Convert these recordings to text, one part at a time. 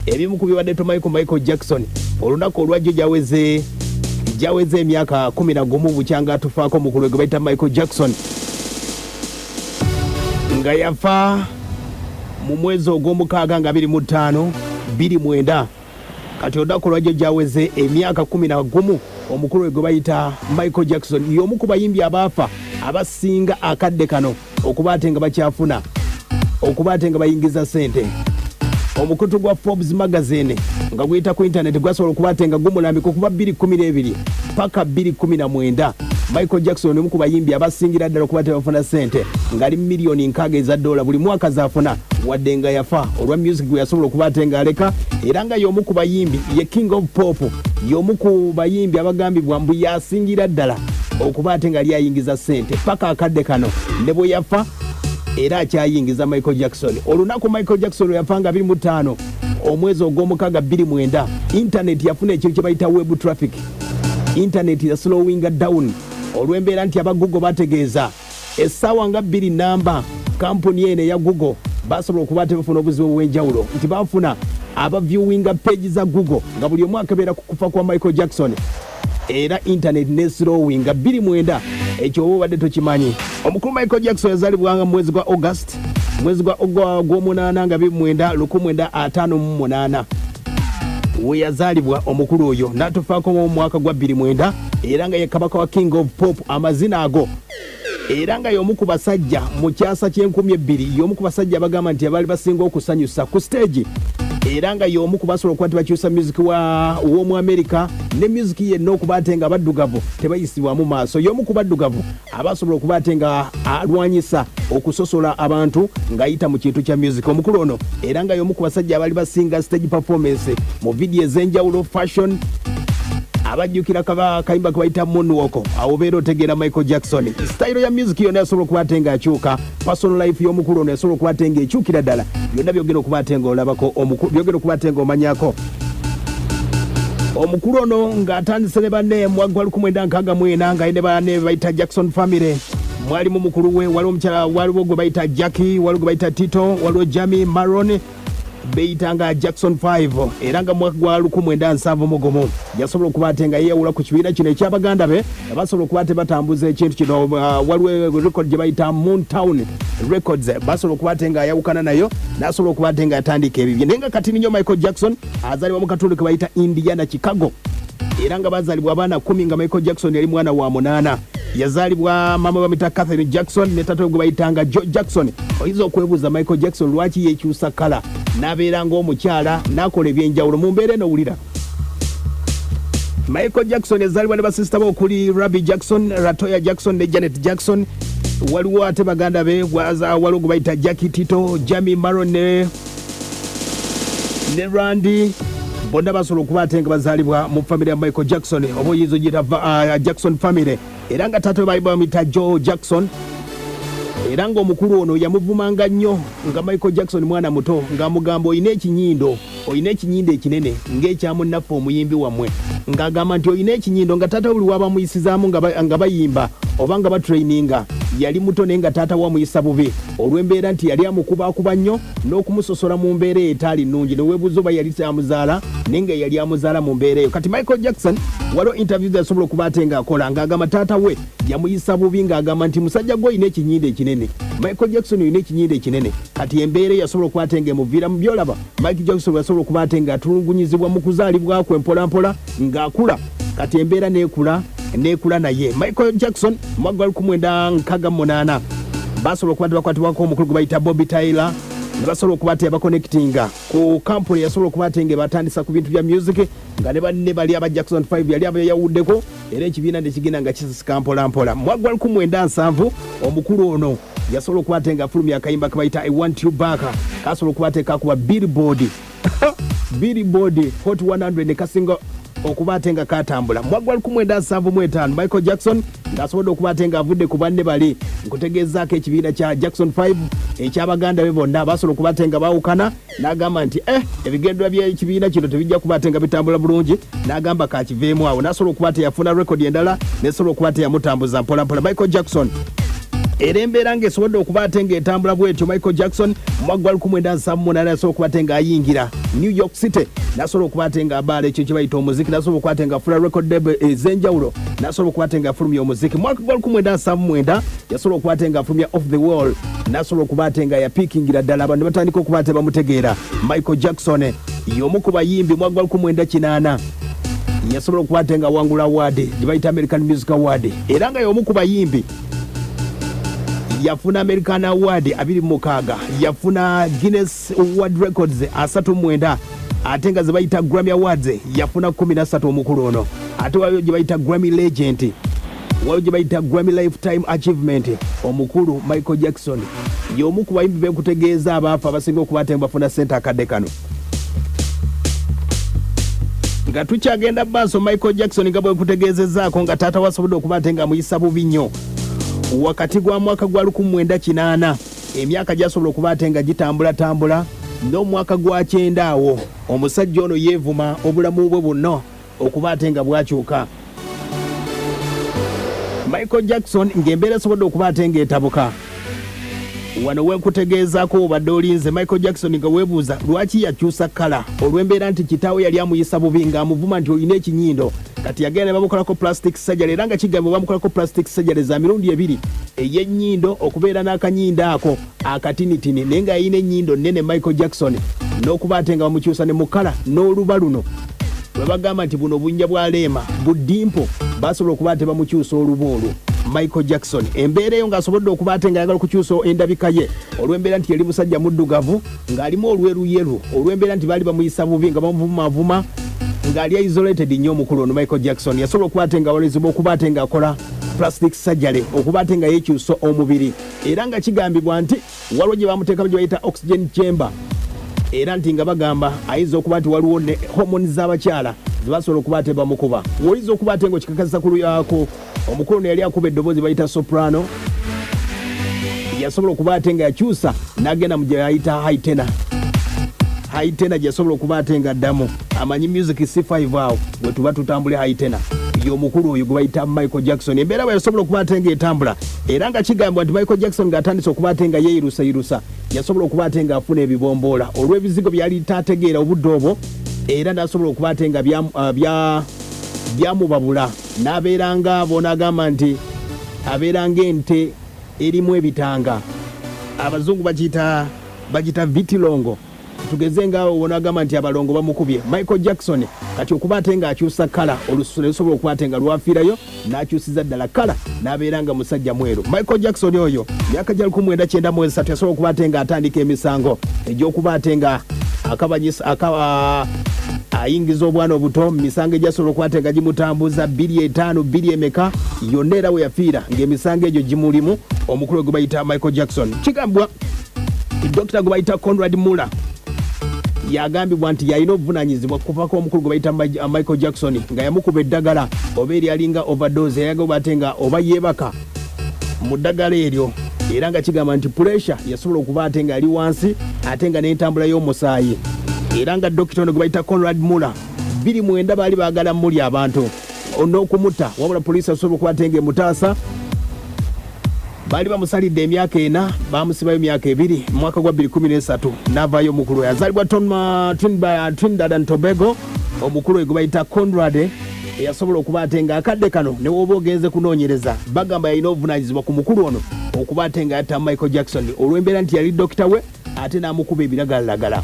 Ebimu ku bibadde tomanyi ku Michael Jackson. Olunaku olwajjo gyaweze emyaka 11 bukyanga atufaako mukulu gwe bayita Michael Jackson, nga yafa mu mwezi ogw'omukaaga nga 25 29. Kati olunaku olwajjo gyaweze emyaka 11 omukulu we gwe bayita Michael Jackson, y'omu ku bayimbi abaafa abasinga akadde kano okuba ate nga bakyafuna okuba ate nga bayingiza ssente. Omukutu gwa Forbes Magazine nga guyita ku intaneti gwasobola okuba ate nga gumulambika okuva 2012 paka 2019, Michael Jackson omu ku bayimbi abasingira ddala okuba tebafuna ssente, ng'ali miliyoni 60 eza dola buli mwaka zaafuna, wadde nga yafa olwa music gwe yasobola okuba ate ng'aleka. Era nga y'omu ku bayimbi, ye King of Pop, y'omu ku bayimbi abagambibwa mbu yasingira ddala okuba ate nga ali ayingiza ssente paka akadde kano. Ne bwe yafa era akyayingiza Michael Jackson. Olunaku Michael Jackson lwe yafa nga 25 omwezi ogw'omukaaga 29, internet yafuna ekintu kye bayita web traffic. Internet ya slowinga down olw'embeera nti aba Google bategeeza essaawa nga 2 namba kampuni eno eya Google basobola okuba te bafuna obuzibu obw'enjawulo nti bafuna abaviewinga page za Google nga buli omu akebeera ku kufa kwa Michael Jackson, era internet ne slowinga 29. Ekyo oba obadde tokimanyi. Omukulu Michael Jackson yazaalibwanga mu mwezi gwa August, mwezi gwa gw'omunaana nga 29 1958 we yazaalibwa omukulu oyo, n'atufaako mu mwaka gwa 29. Era nga ye kabaka wa King of Pop, amazina ago, era nga y'omu ku basajja mu kyasa ky'enkumi ebbiri, y'omu ku basajja abagamba nti abaali basinga okusanyusa ku stage, era nga y'omu ku basobola okuba nti bakyusa music wa w'omu America ne music yenna okuba ate nga abaddugavu tebayisibwamu maaso. Y'omu ku baddugavu abasobola okuba ate nga alwanyisa okusosola abantu ng'ayita mu kintu kya music. Omukulu ono era nga y'omu ku basajja abaali basinga stage performance mu vidiyo ez'enjawulo, fashion. Abajjukira kaba kayimba ke bayita Moonwalk, awo obeera otegeera Michael Jackson. Sitayiro ya music yonna yasobola okuba ate ng'akyuka. Personal life y'omukulu ono yasobola okuba ate ng'ekyukira ddala. Byonna byogera okuba ate ng'olabako byogera okuba ate ng'omanyako. Omukulu ono ng'atandise ne banne mu mwaka gwa 1964, nga ne banne bayita Jackson Family. Mwalimu mukulu we, waliwo omukyala, waliwo gwe bayita Jackie, waliwo gwe bayita Tito, waliwo Jamie, Maron, beyitanga Jackson 5. Era nga mu mwaka gwa 1971 yasobola okuba ate nga yeyawula ku kibiina kino ekyabaganda be, basobola okuba ate batambuza ekintu kino. Waliwo record gye bayita Motown Records, basobola okuba ate nga ayawukana nayo nasobola okuba ate nga yatandika ebibye. Naye nga kati ninyo Michael Jackson azaalibwa mu katundu ke bayita Indiana, Chicago, era nga bazaalibwa abaana 10, nga Michael Jackson yali mwana wa munaana. Yazaalibwa maama bamita Catherine Jackson ne taata we gwe bayitanga Joe Jackson. Oyinza okwebuuza Michael Jackson lwaki yeekyusa kala n'abeera ng'omukyala n'akola ebyenjawulo mu mbeera eno. Wulira, Michael Jackson yazaalibwa ne basisita be okuli Rabbi Jackson, Ratoya Jackson ne Janet Jackson. Waliwo ate baganda be, waliwo gwe bayita Jackie, Tito, Jamie, Maron ne Randy. Bonna basobola okuba ate nga bazaalibwa mu famire ya Michael Jackson, oba oyinza ogiyita Jackson Family. Era nga taata we baali bamuyita Joe Jackson, era ng'omukulu ono yamuvumanga nnyo nga Michael Jackson mwana muto, ng'amugamba, "Olina ekinyindo, olina ekinyindo ekinene ng'ekya munnaffe omuyimbi wammwe," ng'agamba nti olina ekinyindo. Nga taata we buli wabamuyisizaamu nga bayimba oba nga batraininga, yali muto naye nga taata we amuyisa bubi olw'embeera nti yali amukubaakuba nnyo n'okumusosola mu mbeera eyo etaali nnungi, neweebuuza oba yali amuzaala, naye nga yali amuzaala mu mbeera eyo. Kati Michael Jackson waliwo interview yasobola okuba ate ng'akola ng'agamba taata we yamuyisa bubi, ng'agamba nti, "Musajja gwe olina ekinyindo ekinene, Michael Jackson, olina ekinyindo ekinene." Kati embeera eyo yasobola okuba ate ng'emuviira mu byolaba. Michael Jackson yasobola okuba ate ng'atulugunyizibwa mu kuzaalibwa kwe, mpolampola ng'akula, kati embeera neekula neekula. Naye Michael Jackson mwaka gwa 1968 basobola okuba nti bakwatibwako omukulu gwe bayita Bobby Tyler, ne basobola okuba nti abaconnectinga ku kampuni yasobola okuba ate nga batandisa ku bintu bya music, nga ne banne bali aba Jackson 5 yali abayawuddeko, era ekibiina ne kigenda nga kisisika mpolampola. Mwaka gwa 1970 omukulu ono yasobola okuba ate nga afulumya akayimba ke bayita "I Want You Back", kasobola okuba ate kakuba Billboard Hot 100 ne kasinga okuba ate nga katambula. Mwaka gwa 1975 Michael Jackson ng'asobodde okuba ate ng'avudde ku banne bali nkutegeezaako ekibiina kya Jackson 5 ekyabaganda be bonna, basobola okuba ate nga baawukana, n'agamba nti ebigendera by'ekibiina kino tebijja kuba ate nga bitambula bulungi, n'agamba kakiveemu awo, n'asobola okuba ate yafuna rekodi endala nesobola okuba ate yamutambuza mpolampola. Michael Jackson Era embeera ng'esobodde okuba ate ng'etambula bwetyo, Michael Jackson mu mwaka gwa 1978 yasobola okuba ate ng'ayingira New York City, nasobola okuba ate ng'abaala ekyo kye bayita omuziki, nasobola okuba ate ng'afula record label ez'enjawulo, nasobola okuba ate ng'afulumya omuziki. Mu mwaka gwa 1979 yasobola okuba ate ng'afulumya Off the Wall, nasobola okuba ate nga yapiikingira ddala, abantu ne batandika okuba ate bamutegeera. Michael Jackson y'omu ku bayimbi. Mwaka gwa 1980 yasobola okuba ate nga awangula award gye bayita American Music Award, era nga y'omu ku bayimbi yafuna American Award 26, yafuna Guinness World Records 39, ate nga ze bayita Grammy Awards yafuna 13 omukulu ono. Ate waliwo gye bayita Grammy Legend, waliwo gye bayita Grammy Lifetime Achievement. Omukulu Michael Jackson y'omu ku bayimbi bekutegeeza abaafa abasinga okuba ate nga bafuna ssente akadde kano. Nga tukyagenda maaso, Michael Jackson nga bwekutegeezezaako nga taata wasobodde okuba ate nga amuyisa bubi nnyo wakati gwa mwaka gwa 1980, emyaka gyasobola okuba ate nga gitambulatambula n'omwaka gwa 90 awo, omusajja ono yeevuma obulamu bwe bwonna okuba ate nga bwakyuka. Michael Jackson ng'embeera esobodde okuba ate ng'etabuka wano wenkutegeezaako obadde olinze Michael Jackson nga weebuuza lwaki yakyusa colour, olw'embeera nti kitaawe yali amuyisa bubi ng'amuvuma nti olina ekinyindo. Kati yagenda ne bamukolako plastic surgery, era nga kigambibwa bamukolako plastic surgery za mirundi ebiri, ey'ennyindo okubeera n'akanyindo ako akatinitini naye nga yalina ennyindo nnene Michael Jackson, n'okuba ate nga bamukyusa ne mu colour n'oluba luno lwe bagamba nti buno bunnya bwa leema budimpo, basobola okuba ate bamukyusa oluba olwo. Michael Jackson embeera eyo ng'asobodde okuba ate ng'ayagala okukyusa endabika ye olw'embeera nti yali musajja muddugavu ng'alimu olweruyeru, olw'embeera nti baali bamuyisa bubi nga bamuvumavuma ng'ali isolated nnyo. Omukulu ono Michael Jackson yasobola okuba ate nga awalirizibwa okuba ate ng'akola plastic surgery, okuba ate nga yeekyusa omubiri, era nga kigambibwa nti waliwo gye bamuteekamu gye bayita oxygen chamber, era nti nga bagamba ayinza okuba nti waliwo ne hormone z'abakyala zebasobola okuba ate bamukuba. Woyinza okuba ate nga okikakasa ku luyako, omukulu ono yali akuba eddoboozi bayita soprano, yasobola okuba ate nga yakyusa n'agenda mu gye bayita high tenor. High tenor gye yasobola okuba ate nga addamu amanyi music C5 awo bwe tuba tutambule high tenor y'omukulu oyo gwe bayita Michael Jackson. Embeera bwe yasobola okuba ate ng'etambula, era nga kigambibwa nti Michael Jackson ng'atandise okuba ate nga yeeyirusayirusa, yasobola okuba ate ng'afuna ebibomboola olw'ebizigo byali tategeera obudde obwo, era n'asobola okuba ate nga byamubabula n'abeera nga bonaagamba nti abeera ng'ente erimu ebitanga. Abazungu bakiyita bagita vitiligo. Tugeze nga wonagamba nti abalongo bamukubye Michael Jackson. Kati okuba ate ng'akyusa colour, olususu ne lusobola okuba ate nga lwafiirayo, n'akyusiza ddala colour n'abeera nga musajja mweru. Michael Jackson oyo myaka gya 1993 yasobola okuba ate ng'atandika emisango egy'okuba ate nga akabanyisa ayingiza obwana obuto mu misango egyasobola okuba ate nga gimutambuza 25 bbiri emeka yonna, era we yafiira ng'emisango egyo gimulimu. Omukulu gwe bayita Michael Jackson, kigambibwa dokita gwe bayita Conrad Muller yagambibwa nti yalina obuvunanyizibwa kuvako omukulu gwe bayita Michael Jackson nga yamukuba eddagala oba eryalinga overdose, yayaga ate nga oba yeebaka mu ddagala eryo, era nga kigamba nti pressure yasobola okuba ate nga yali wansi, ate nga n'entambula y'omusaayi, era nga dokita ono gwe bayita Conrad Muller 29 baali baagala muli abantu n'okumutta, wabula poliisi asobola okuba ate nga emutaasa. Baali bamusalidde emyaka 4, bamusibayo myaka 2, mu mwaka gwa 2013 n'avaayo. Omukulu oyo azaalibwa Trinidad and Tobago. Omukulu oyo gwe bayita Conrad eyasobola okuba ate nga akadde kano ne woba ogenze kunoonyereza, bagamba yalina obuvunanyizibwa ku mukulu ono okuba ate nga yatta Michael Jackson olw'embeera nti yali dokita we, ate n'amukuba ebiragalalagala.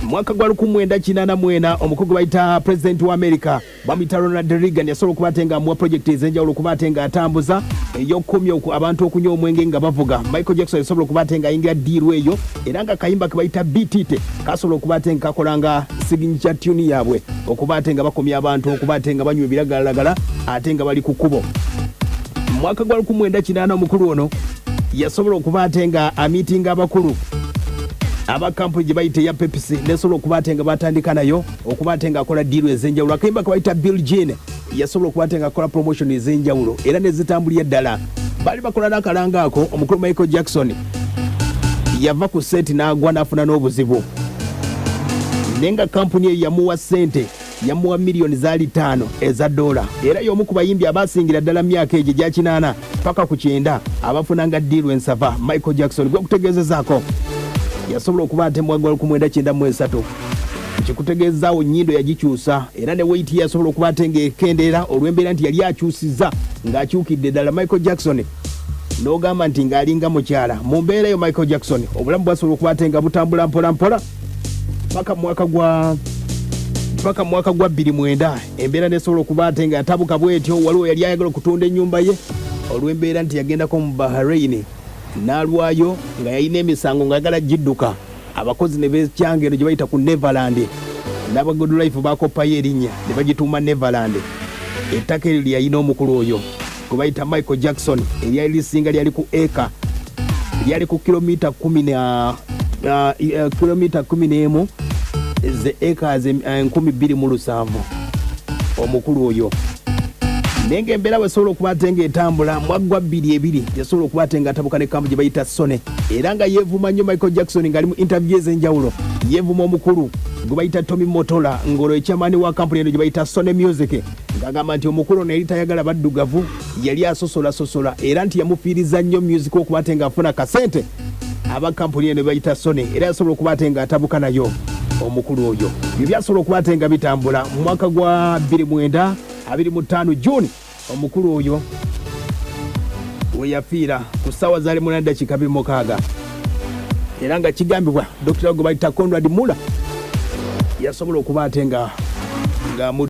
Mwaka gwa 1984 omukulu gwe bayita pulezidenti wa America bamuyita Ronald Reagan yasobola okuba ate nga amuwa projekiti ez'enjawulo okuba ate nga atambuza ey'okukomya abantu okunywa omwenge nga bavuga. Michael Jackson yasobola okuba ate nga ayingira deal eyo, era nga kayimba ke bayita Beat It kasobola okuba ate nga kakola nga signature tune yaabwe okuba ate nga bakomya abantu okuba ate nga banywa ebiragalalagala ate nga bali ku kkubo. Mu mwaka gwa 1980 omukulu ono yasobola okuba ate nga amiitinga abakulu aba kampuni gye bayita eya Pepsi, nesobola okuba ate nga batandika nayo okuba ate nga akola deal ez'enjawulo. Akayimba ke bayita Billie Jean yasobola okuba ate nga akola promotion ez'enjawulo era nezitambulira ddala. Baali bakola n'akalanga ako, omukulu Michael Jackson yava ku set n'agwa n'afuna n'obuzibu, naye nga kampuni eyo yamuwa ssente. Yamuwa miliyoni zaali 5 eza dola, era y'omu ku bayimbi abasingira ddala myaka egyo egya 80 paka ku 90 abafunanga deal ensava. Michael Jackson gwekutegeezezaako yasobola okuba ate mwaka gwa 1993. Nkikutegeezaawo, nnyindo yagikyusa era ne weight yasobola okuba ate ng'ekendeera olw'embeera nti yali akyusizza ng'akyukidde ddala Michael Jackson, n'ogamba nti ng'alinga mukyala. Mu mbeera eyo, Michael Jackson obulamu bwasobola okuba ate nga butambula mpola mpola paka mu mwaka gwa 2009. Embeera nesobola okuba ate nga yatabuka bwetyo. Waliwo yali ayagala okutunda ennyumba ye olw'embeera nti yagendako mu Bahrain n'alwayo nga yalina emisango ng'ayagala gidduka. Abakozi ne bekyanga eno gye bayita ku Neverland, n'aba Good Life bakoppayo erinnya ne bagituuma Neverland. Ettaka eryo lye yalina omukulu oyo gwe bayita Michael Jackson eryali lisinga lyali ku eka, lyali ku kilomita kumi na kilomita 11, ze acres 2700. Omukulu oyo naye ngaembeera bwesobola okuba ate ngaetambula, mwaggwa 22 yasobola okuba ate nga atabuka ne kampu gye bayita Sony, era nga yeevuma nnyo Michael Jackson ng'ali mu interview ez'enjawulo. Yeevuma omukulu gwe bayita Tommy Mottola, ng'olwo chairman wa kampuni eno gye bayita Sony Music, ng'agamba nti omukulu ono yali tayagala baddugavu, yali asosolasosola, era nti yamufiiriza nnyo music okuba ate ng'afuna kasente aba kampuni eno bayita Sony. Era yasobola okuba ate ng'atabuka nayo omukulu oyo. Byo byasobola okuba ate nga bitambula mu mwaka gwa 29 25 June, omukulu oyo we yafiira ku ssaawa zaali 8 dakiika 26, era nga kigambibwa dokita gwe bayita Conrad Murray yasobola okuba ate nga ng'amu